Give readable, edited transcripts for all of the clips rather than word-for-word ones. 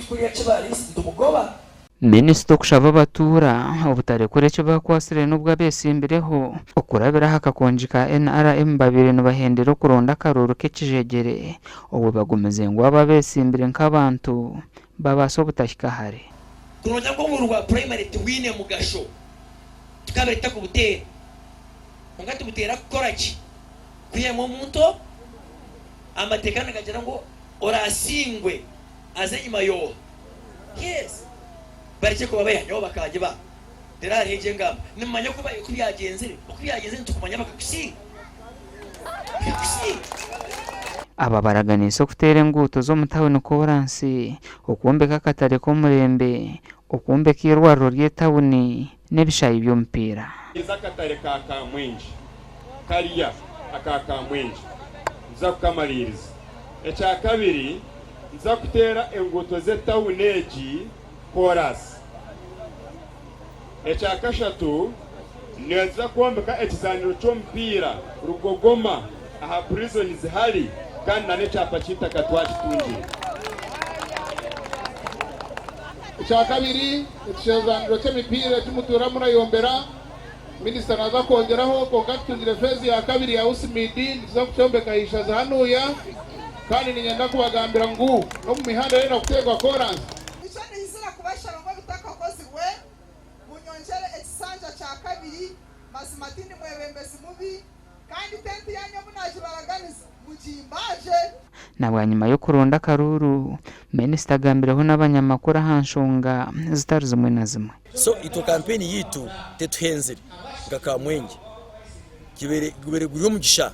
kuriya Kibaarisi nitumugoba. Minisita okushaba abatuura obutarekura eki bakwatsire n'obu abeetsimbireho okurabira aha kakongi ka NRM babaire nibahendera okuronda akaruuru k'ekijegyere obwo bagumize ngu abo abeetsimbire nk'abantu babaasa obutahika hare. Kuronda ngu oburuuru bwa purayimari tibwine mugasho tukabaire tutakubuteera kwonka tubuteera kukora ki? Kwihamu omuntu amateeka nigagira ngu oraasingwe aze enyima y'oha? Yes. Barekye kuba baiha nyowe bakanyiba. Reero hariho egyo engamba. Nimumanya oku oku byagyenzire? Oku byagyenzire nitukumanya bakakusinga. Bakakusinga. Aba baraganiise okuteera enguuto z'omu tauni kooransi, okwombeka akatare k'omurembe, okwombeka eirwariro ry'etauni n'ebishaayi by'omupiira. Nza akatare ka Kamwengye kariya aka Kamwengye nza kukamariiriza. Ekyakabiri nza kuteera enguuto z'etauni egi koorasi. Ekyakashatu ninza kwombeka ekizaaniro ky'omupiira rugogoma aha Prison zihari kandi na n'ekyapa ky'eitaka twakitungire. Ekyakabiri ekizaaniro ky'emipiira eki mutuura murayombera, Minisita naaza kwongyeraho kwonka tutungire feezi yakabiri ya USMID nituza kukyombeka aha ishaza hanuya kandi niinyenda kubagambira ngu n'omu mihanda yoona kuteerwa koransi. Nikyo naizira kubashaba ngu ebitakakozirwe munyongyere ekisanja kya kabiri, mazima tindi mwebembezi mubi, kandi tenti yaanyu obu naagibaraganiza mugimbaagye. Na bwanyima y'okuronda akaruuru, minisita agambireho n'abanyamakuru aha nshonga zitari zimwe na zimwe. So itwe kampeyini yaitu tetuhenzire nka Kamwengye, gubaire guri omugisha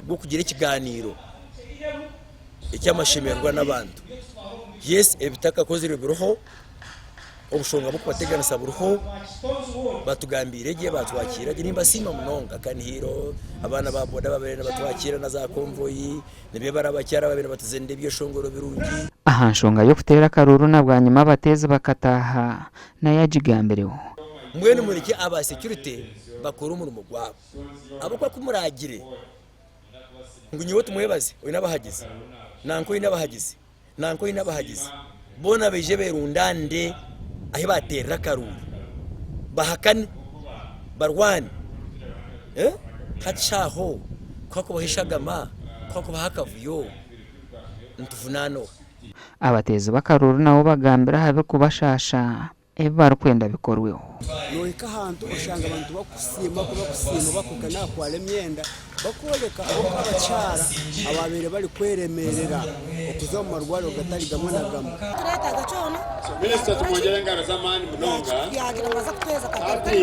gw'okugira ekiganiiro eky'amashemererwa n'abantu. Yes ebitakakozirwe biriho, obushonga bw'okubateganisa buriho, batugambiire gye, batwakiira gye, nimbasiima munonga Kanihiro, abaana ba boda ababaire nibatwakiira na za konvoyi, nibebare abakyara ababaire nibatuzinira ebyeshongoro birungi. Aha nshonga y'okuteera akaruuru na bwanyima abateezi bakataaha nayo agigambireho. Mbwenu murekye aba security bakore omurimo gwabo. Ahabw'okuba ku muraagire ngu nyowe tumwebaze oine abahagizi, nanka oine abahagizi, nanka oine abahagizi, boona baije beerundaanire ahi baateerera akaruuru, bahakane, barwane. Hati shi aho ku hakubaho eshagama, ku hakubaho akavuyo, nituvunaana oha? Abateezi b'akaruuru nabo bagambire aha birikubashaasha ebi barikwenda bikorweho. Nohika ahantu oshanga abantu bakukusiima ku bakusiima bakuhika n'aha kwara emyenda bakworeka oku abakyara ababaire barikweremerera okuza omu marwariro gatari gamwe na gamwe. Minisita tumwongyere engaro z'amaani munonga. Hati.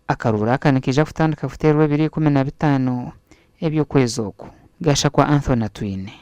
Akaruuru aka nikaija kutandika kuteerwa ebiro 15 eby'okwezi oku. Gashakwa Anthony Atwine.